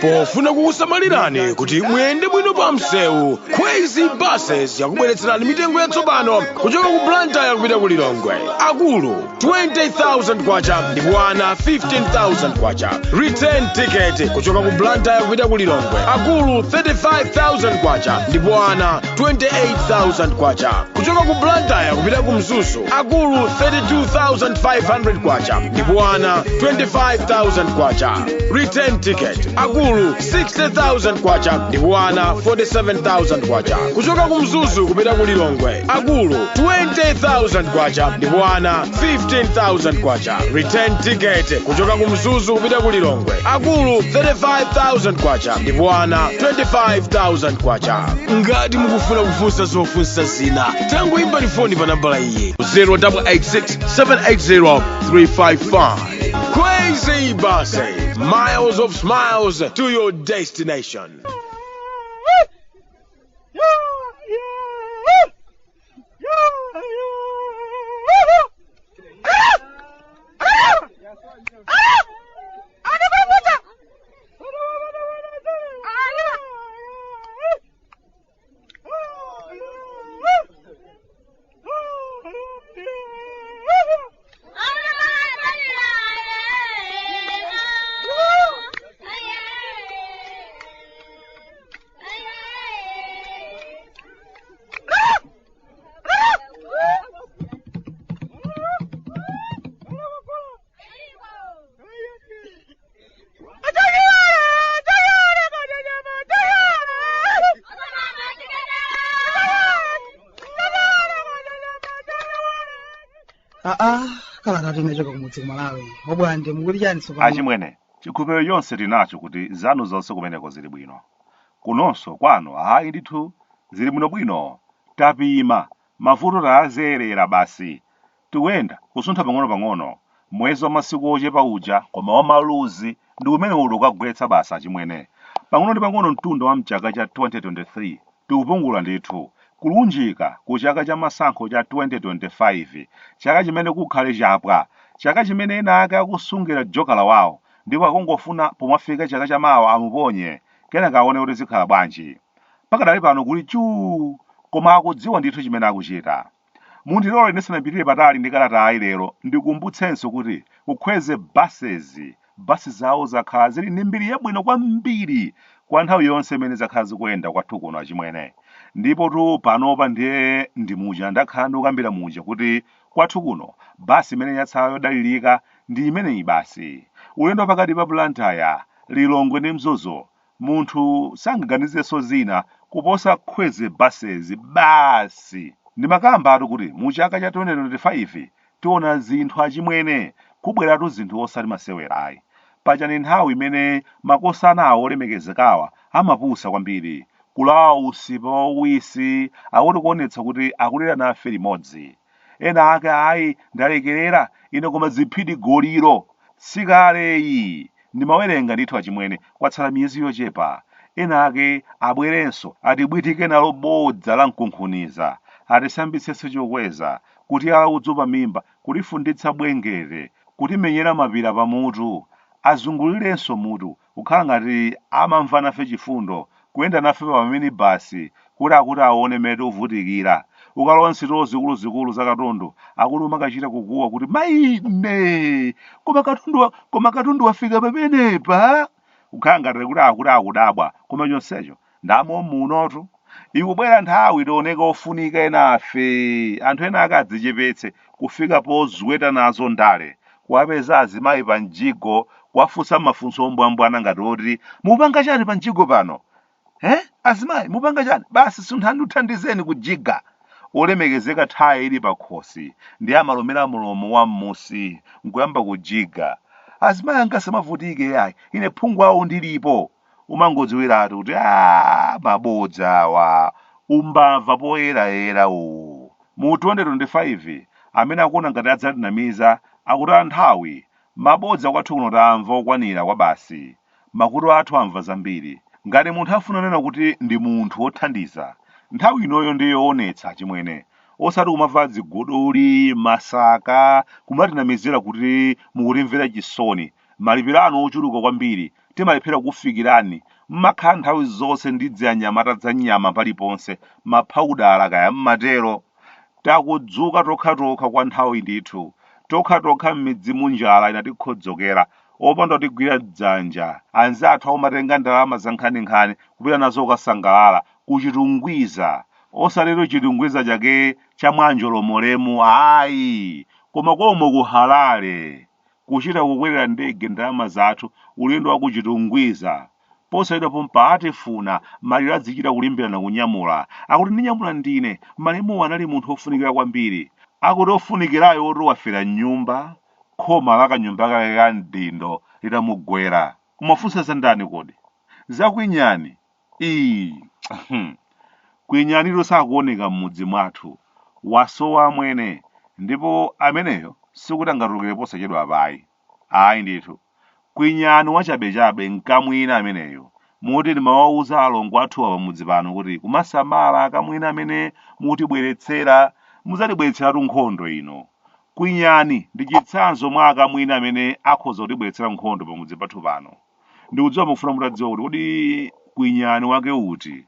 Pofuna kukusamalirani kuti muyende bwino pa msewu, Kwezy Buses yakubweretserani mitengo yatsopano kuchoka ku Blantyre kupita ku Lilongwe. Akulu 20,000 kwacha ndipo ana 15,000 kwacha. Return ticket kuchoka ku Blantyre kupita ku Lilongwe, akulu 35,000 kwacha ndipo ana 28,000 kwacha. Kuchoka ku Blantyre kupita ku Mzuzu, akulu 32,500 kwacha ndipo ana 25,000 kwacha. Return ticket, akulu 60,000 kwacha ndipo ana 47,000 kwacha. Kuchoka ku Mzuzu kupita ku Lilongwe, akulu 20,000 kwacha ndipo ana 15,000 kwacha. Return ticket kuchoka ku Mzuzu kupita ku Lilongwe, akulu 35,000 kwacha ndipo ana 25,000 kwacha. Ngati mukufuna kufunsa zofunsa zina, tangoimbani foni pa nambala iyi, 0886 780 355. Kwezy Buses, miles of smiles to your destination. Aa, kalata inachoka kumudzi ku Malawi. Obwande, mukuti chani tsopano? Achimwene, chikhulupiriro chonse tinacho kuti zanu zonse kumeneko zili bwino. Kunonso kwanu ayi ndithu, zili bwinobwino. Tapima, mavuto tazerera basi. Tikuyenda, kusuntha pang'onopang'ono. Mwezi wa masiku ochepa uja koma wamaluzi ndi umene uli ukagwetsa basi, achimwene. Pang'ono ndi pang'ono mtunda wa mchaka cha 2023 tikupungula ndithu, kulunjika ku chaka cha masankho cha 2025, chaka chimene kukhale chapwa, chaka chimene ena ake akusungira jokala wawo ndipo akungofuna pomafika chaka chamawa amuponye, kenaka aone kuti zikhala bwanji. Pakadali pano kuli chuu, koma akudziwa ndithu chimene akuchita. Mundilole ndisanapitirire patali ndi kalatayi lero ndikumbutsenso kuti ku Kwezy Buses, basi zawo zakhala zili ndi mbiri yabwino kwambiri kwa nthawi yonse imene zakhala zikuyenda kwathu kuno, achimwene. Ndipotu panopa ndiye ndi muja ndakhala ndikukambira muja kuti kwathu kuno basi imene yatsala yodalirika ndi imeneyi basi. Ulendo pakati pa Blantyre, Lilongwe ndi Mzuzu, munthu sangaganizenso zina kuposa Kwezy Buses basi. Ndimakambatu kuti mu chaka cha 2025 tiona zinthu, achimwene, kubweratu zinthu osati masewera ayi. Paja ndi nthawi imene makosana awo olemekezekawa amapusa kwambiri. Kulawa usipa wauwisi akuti kuonetsa kuti akulira nafe limodzi. Ena ake ayi, ndalekerera ine koma ziphidi goliro. Sikale iyi. Ndimawerenga ndithu, achimwene, kwatsala miyezi yochepa. Ena ake abwerenso atibwitike nalo bodza la mkunkhuniza, atisambitsenso chokweza, kutiyala udzu pamimba, kutifunditsa bwengete, kutimenyera mapira pamutu, azungulirenso mutu kukhala ngati amamva nafe chifundo, kuyenda nafe pa maminibasi kuti akuti aone mmene tikuvutikira. Ukalowa m'sitolo zikuluzikulu za katundu, akuti umakachita kukuwa kuti, "Maine! Koma katundu wafika pamenepa?" Kukhala ngati kuti akuti akudabwa, koma chonsecho ndamomunotu. Ikubwera nthawi tioneke ofunika enafe, anthu ena ake adzichepetse kufika pozweta nazo ndale, kuwapeza azimayi pa mjigo, kuwafunsa mafunso ombwambwana ngati oti, "Mupanga chani pa mjigo pano? Eh? Azimayi, mupanga chani? Basi sunthani ndikuthandizeni kujiga." Olemekezeka thaye ili pakhosi ndi amalumira mulomo wa m'musi nkuyamba kujiga. "Azimayi anga asamavutike yayi, ine phungu wawo ndilipo." Umangodziwiratu kuti aaa, mabodza awa, umbava poyerayera uwu. Mu 2025 amene akuona ngati adzatinamiza akutaya nthawi. Mabodza kwathu kuno tamva okwanira kwabasi. Makutu athu amva zambiri. Ngati munthu afuna kunena kuti ndi munthu wothandiza, nthawi inoyo ndiye yoonetsa, achimwene. Osati kumavala ziguduli, masaka, kumatinamizira kuti mukutimvera chisoni. Malipiro anu ochuluka kwambiri, timalephera kukufikirani. Mmakhala nthawi zonse ndi dzianyamata dza nyama paliponse, maphaudala kaya mmatero. Takudzuka tokhatokha kwa nthawi ndithu. Tokhatokha m'midzimu njala inatikhodzokera, opanda otigwira dzanja. Anzathu akumatenga ndalama zankhaninkhani kupita nazo kukasangalala ku Chitungwiza. Osatitu Chitungwiza chake cha mwa Njolomolemu ayi, koma komwe ku Harare. Kuchita kukwerera ndege ndalama zathu ulendo wa ku Chitungwiza. Posachedwa pompa atifuna, maliro adzichita kulimbirana kunyamula. Akuti ndinyamula ndine, malemuwa anali munthu ofunikira kwambiri. Akuti ofunikirayotu wafera m'nyumba, khoma la kanyumba kake ka mdindo litamugwera. Umafunsa za ndani kodi? Za Kwinyani? Iii Kwinyanitu sakuoneka m'mudzi mwathu. Wasowa amwene. Ndipo ameneyo sikuti angatulukire posachedwapa ayi. Ayi ndithu. Kwinyani wachabechabe nkamwina ameneyo. Moti ndimawauza alongo athuwa pamudzi pano kuti kumasamala akamwina amene mukutibweretsera, mudzatibweretseratu nkhondo ino. Kwinyani ndi chitsanzo mwa akamwina amene akhoza kutibweretsera nkhondo pamudzi pathu pano. Ndikudziwa mukufuna mutadziwa kuti kodi Kwinyani wake uti?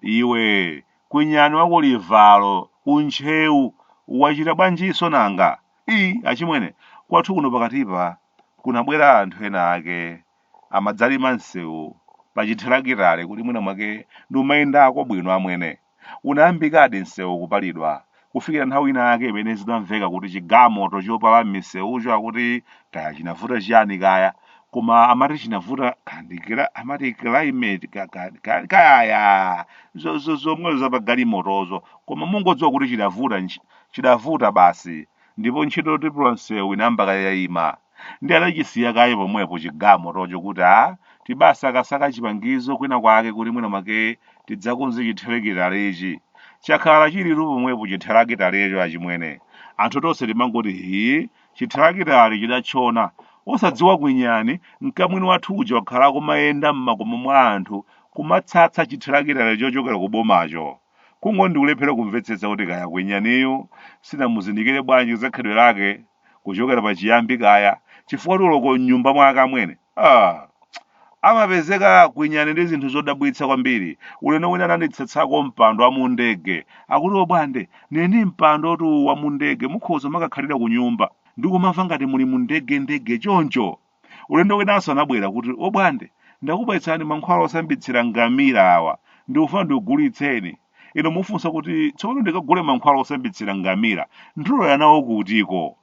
Iwe, Kwinyani wa ku Livalo, ku Ntcheu, wachita bwanjinso nanga? Ii, achimwene, kwathu kuno pakatipa kunabwera anthu ena ake amadzalima msewu pa chithelakitale kuti mwina mwake ndiumayendako bwino amwene. Unayambikadi msewu kupalidwa kufikira nthawi ina yake imene zinamveka kuti chigalimoto chopala m'misewucho akuti kaya chinavuta chiyani kaya koma amati chinavuta kandi amati climate kaya zomwezo za pagalimotozo koma mungodziwa kuti chidavuta chidavuta basi ndipo ntchito yotipula msewu inayamba kaye yayima ndi adachisiya kaye pomwepo chigalimotocho kuti a tibasakasaka chipangizo kwina kwake kuti mwina mwake tidzakonze chithelekitalechi chakhala chilitu pomwepo chithelakitalecho achimwene anthu tonse timangoti hi chithelakitale chidatchona osadziwa Kwinyani mkamwini wathu uja wakhala akumayenda m'makomo mwa anthu kumatsatsa chithelakitale chochokera ku bomacho Kungoti ndikulephera kumvetsetsa kuti kaya Kwinyaniyu sinamuzindikire bwanji za khalidwe lake kuchokera pachiyambi kaya, chifukwa olo m'nyumba mwake amwene aah amapezeka Kwinyani ndi zinthu zodabwitsa kwambiri. Ulendo wina ananditsatsako mpando wa mundege akuti obwande ndili ndi mpandotu wa mundege mukhoza kumakakhalira kunyumba ndikumamva ngati muli mundege ndege choncho. Ulendo winanso anabwera kuti, Obwande, ndakubweretsani mankhwala osambitsira ngamira awa. Ndikufuna ndikugulitseni. Inu mufunsa kuti, Tsopano ndikagule mankhwala osambitsira ngamira, ndilowera nawo kutiko?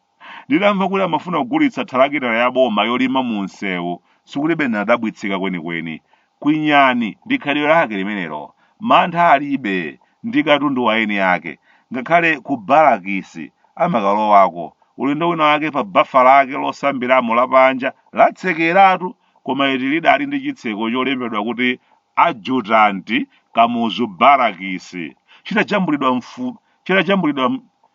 Nditamva kuti amafuna kugulitsa thalakitala ya boma yolima mumsewu, sikutibe ndinadabwitsika kwenikweni. Kwinyani ndi khalidwe lake limenelo. Mantha alibe ndi katundu wa eni ake. Ngakhale ku balakisi amakalowako. Ulendo wina wake pa bafa lake losambiramo lapanja latsekeratu koma eti lidali ndi chitseko cholembedwa kuti Adjutant Kamuzu Barracks chitajambulidwa mfu chitajambulidwa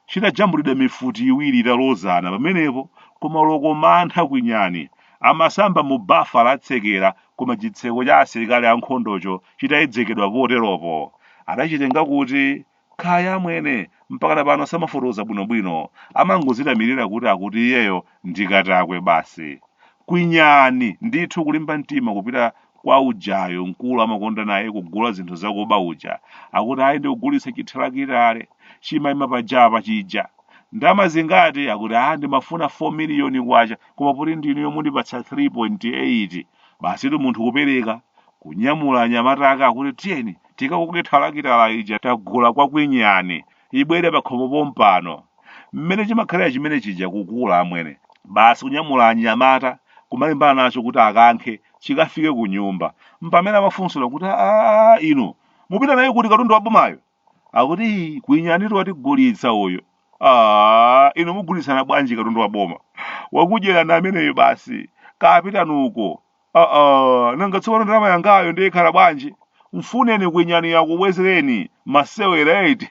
chitajambulidwa mifuti iwiri italozana pamenepo koma loko mantha Kwinyani amasamba mu bafa latsekera koma chitseko cha asilikali ankhondocho chitayedzekedwa poteropo. Adachitenga kuti? Kaya amwene, mpakana pano samafotokoza bwinobwino, amangozitamirira kuti akuti iyeyo ndi katakwe basi. Kwinyani ndithu kulimba mtima kupita kwa ujayo mkulu amakonda naye kugula zinthu zakuba uja akuti ayi ndikugulitsa chithalakitale chimayima pajapa chija ndalama zingati akuti ah ndimafuna 4 miliyoni kwacha koma poti ndinuyo mundipatsa 3.8 basitu munthu kupereka kunyamula anyamata ake akuti tiyeni tikakoke thalakitala ija tagula kwa Kwinyani ibwere pakhomo pompano mmene chimakhalira chimene chija kukula amwene basi kunyamula anyamata kumalimbana nacho kuti akankhe chikafike ku nyumba mpamene amafunsira kuti aa inu mupita naye kuti katundu wa bomayo akuti "Ii, Kwinyanitu watigulitsa uyu Ah, inu mugulitsana bwanji katundu wa boma wakudyerani ameneyo basi kapitani uko ah, ah, nanga tsopano ndalama yangayo ndiye ikhala bwanji mfuneni Kwinyani akubwezereni masewera eti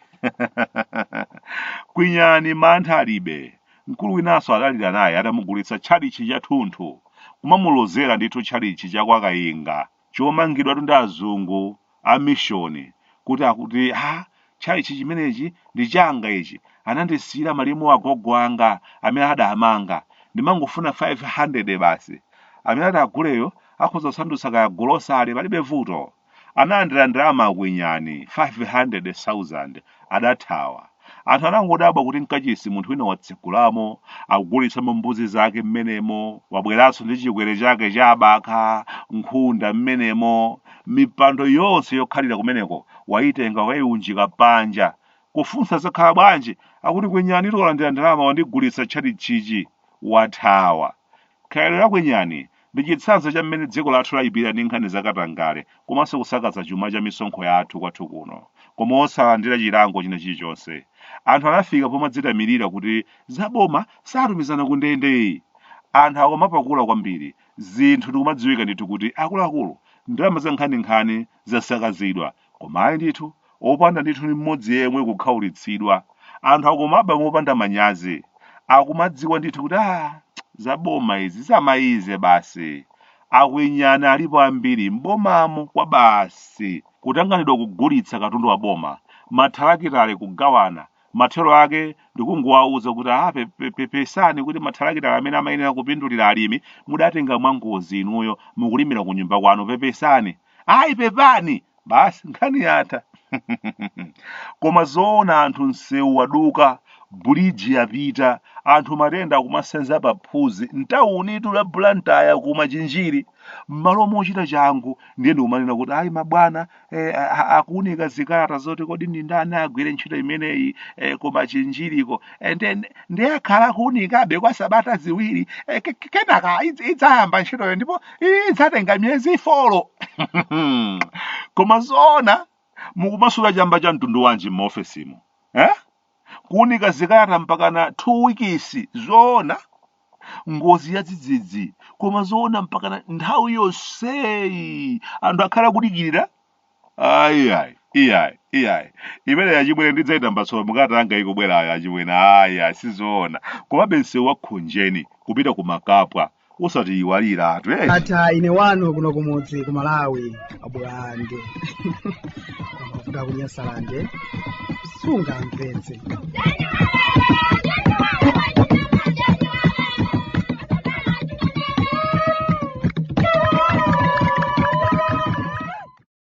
Kwinyani mantha alibe mkulu winanso adalira naye atamugulitsa tchalitchi chathunthu kumamulozera ndithu tchalitchi cha kwa Kayinga chomangidwatu ndi azungu a mishoni kuti akuti ha tchalitchi chimenechi ndi changa ichi anandisiyira malemu agogo anga amene adamanga ndimangofuna 500 basi Amene ati aguleyo akhoza kusandutsa kaya golosale, palibe vuto. Analandira ndalama akwinyani 500,000 adathawa. Anthu anangodabwa kuti mkachisi munthu wina watsegulamo, akugulitsamo mbuzi zake mmenemo, wabweranso ndi chikwere chake cha abakha, nkhunda mmenemo, mipando yonse yokhalira kumeneko waitenga wakayiunjika panja. Kufunsa zakhala bwanji, akuti kwenyani walandira ndalama wandigulitsa tchalitchichi, wathawa. Khalidwe la Kwenyani ndi chitsanzo cha mmene dziko lathu layipira ndi nkhani za katangale komanso kusakaza chuma cha misonkho yathu kwathu kuno koma osalandira chilango china chilichonse. Anthu anafika pomadzitamirira kuti za boma satumizana ku ndende. Anthu akumapakula kwambiri zinthu ndikumadziwika ndithu kuti akuluakulu ndalama za nkhaninkhani zasakazidwa koma ayi ndithu opanda ndithu ndi mmodzi yemwe kukhaulitsidwa. Anthu akumaba mopanda manyazi. Akumadziwa ndithu kuti ah zaboma izi zamaize basi. Akwinyani alipo ambiri m'bomamo kwa basi. Kutanganidwa kugulitsa katundu wa boma, mathalakitale kugawana, mathero ake ndikungowauza kuti ah pepesani kuti mathalakitale amene amayenera kupindulira alimi mudatenga mwangozi inuyo mukulimira ku nyumba kwanu pepesani. Ayi pepani basi nkhani yatha. Koma zoona anthu msewu waduka, buliji yapita, anthu matenda akumasenza paphuzi mtaunitu la Blantyre ku Machinjiri. M'malo mochita changu ndiye ndikumanena kuti ayi mabwana akuunika zikalata zoti kodi ndi ndani agwire ntchito imeneyi ku Machinjiriko ndiye akhala akuunikabe kwa sabata 2 kenaka idzayamba ntchitoyo ndipo idzatenga miyezi 4. Koma zoona mukumasula chamba cha mtundu wanji m'maofesimo? Kuunika zikalata mpakana 2 weeks zoona? Ngozi ya dzidzidzi koma zoona mpakana nthawi yonseyi anthu akhala kudikirira? Ayi ayi iyayi iyayi imene yachimwene ndidzayitambasula mukatanga ikubwerayo achimwene. Ayi ayi sizoona. Komabe msewu wa Khonjeni kupita ku Makapwa usatiyiwaliratu eti. Ata ine wanu kuno kumudzi ku Malawi abwande amavuta kunyasalande sungamvetse.